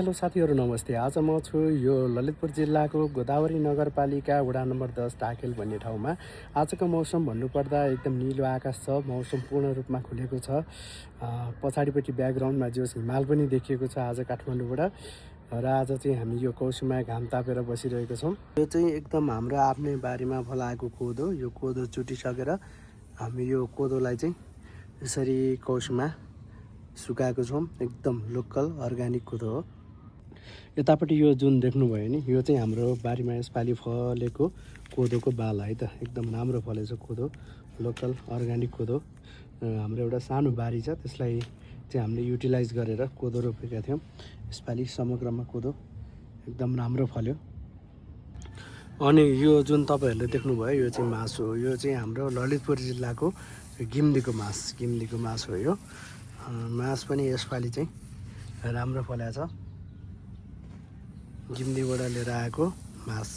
Hello साथीहरू नमस्ते। आज म छु यो ललितपुर जिल्लाको गोदावरी नगरपालिका वडा नम्बर 10 टाकेल भन्ने ठाउँमा। आजको मौसम भन्नुपर्दा एकदम निलो आकाश छ, मौसम पूर्ण रूपमा खुलेको छ। पछाडिपट्टि ब्याकग्राउन्डमा जो हिमाल पनि देखिएको छ आज काठमाडौँबाट। र आज चाहिँ हामी यो कौसुमा घाम तापेर बसिरहेको छौँ। यो चाहिँ एकदम हाम्रो आफ्नै बारीमा फलाएको कोदो। यो कोदो चुटिसकेर हामी यो कोदोलाई चाहिँ यसरी कौसुमा सुकाएको छौँ। एकदम लोकल अर्ग्यानिक कोदो हो। यतापट्टि यो जुन देख्नुभयो नि, यो चाहिँ हाम्रो बारीमा यसपालि फलेको कोदोको बाला है त। एकदम राम्रो फलेछ कोदो, लोकल अर्ग्यानिक कोदो। हाम्रो एउटा सानो बारी छ, त्यसलाई चाहिँ हामीले युटिलाइज गरेर कोदो रोपेका थियौँ। यसपालि समग्रमा कोदो एकदम राम्रो फल्यो। अनि यो जुन तपाईँहरूले देख्नुभयो यो चाहिँ मासु हो। यो चाहिँ हाम्रो ललितपुर जिल्लाको गिम्दीको मास हो। यो मास पनि यसपालि चाहिँ राम्रो फलेको छ। गिम्दीबाट लिएर आएको मास।